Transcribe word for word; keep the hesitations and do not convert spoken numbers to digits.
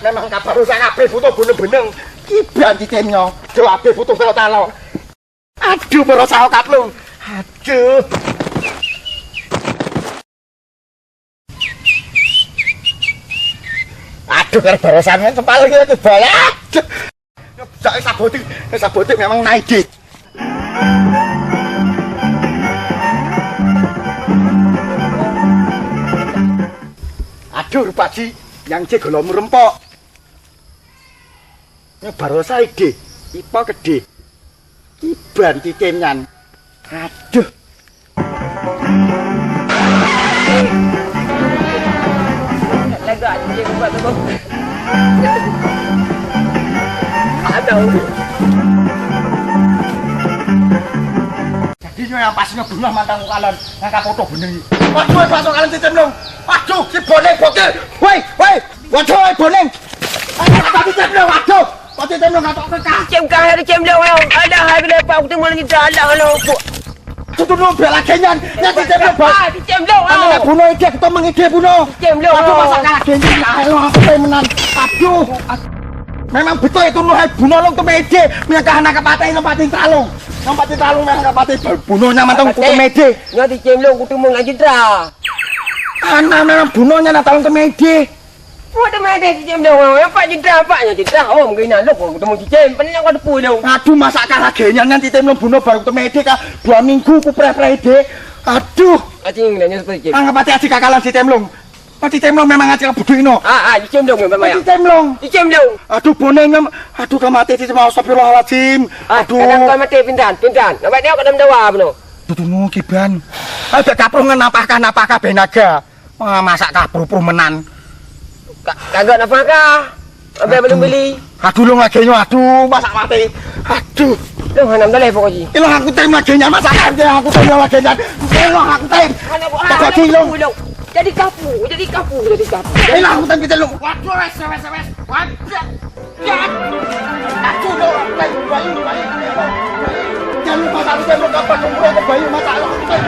Memang ka baroesa kabeh butoh beuneueng-beuneueng. Kiban titem nyoe. Aduh, abeh butoh talo-talo. Aduh, baroesa ho kaplueng. Aduh. Aduh, kan baroesa men sempal gitu, bala. Aduh. Cak sabotik, sabotik memang naik deh. Aduh, rupa si yang cek golom rempok. Nyoe baroesa ideh, ipo kedeh. Kiban titem nyan. Aduh. Lagak je buat tu. Aduh. Jadi nyoe nyang pas nyoe beungoh mantong kalon, nyang ka foto beuneueng. Waduh, pas kalon titem lông. Waduh, si Boneng bokil. Woi, woi. Waduh, Boneng. Aduh, titem lông, waduh. Titem lông, atau kekah. Cem kah, ada cem lông, ayo. Alah, hai, bila pak, aku tengok ni dah, alah, alah, apa? Tutu nyoe bela kenyan, nyan titem lông, Bang. Ah, titem lông, mana nak bunuh ide, kita mengide bunuh. Titem lông, aduh, oh. Masa kalah kenyan, ayo, aku teh menan. Aduh. Memang betul itu, nuh, hai, bunuh lông tu mede. Mia kah nak patai, nak patai talung. Nak patai talung, nak patai bunuhnya mantong, aku teh mede. Nyoe titem lông, aku tengok lagi dah. Anak memang bunuhnya nak talung tu mede. Buat teumé deh cicém dong, apa jeda, apa nya jeda. Oh, mungkin nak lok, ketemu cicém. Pening aku depu dong. Aduh, masa kah lagèe nyan, nyan titem lông bunoe baru teumé deh kah. Dua minggu ku preh-preh deh. Aduh. Acing, nanya seperti cicém. Anggap até aci kakalan titem lông. Mati titem lông memang aci budui no. Ah, ah, cicém dong, memang ya. Titem lông. Cicém dong. Aduh, boneng nyam. Aduh, ka mati titem, astagfirullahaladzim. Ah, aduh. Kadang kau mati pintan, pintan. Nampak dia kat dalam dawa apa no? Tuh, tuh, kiban. Ayo, tak kaprung ngan napakah, napakah benaga. Wah, masak kah pruh-pruh meunan. Ka-, kagak nafah kah? Abang belum beli. Aduh, lông lagèe nyoe, aduh, masak maté. Aduh. Lông hana meudaléh pokok jih. Ilông aku tem lagèe nyan, masak lagèe nyan, aku tem lagèe nyan. Ilông aku tem. Hana buat. Pokok jih, lông. Jadi kapu, jadi kapu, jadi kapu. Ilông aku tem kita, lông. Waduh, wes, wes, wes. Waduh. Ya. Aduh, lông aku tem. Bayu, bayu, bayu. Jangan lupa, aku tem, lông, kapan, lông, bayu, masak, lông, aku tem.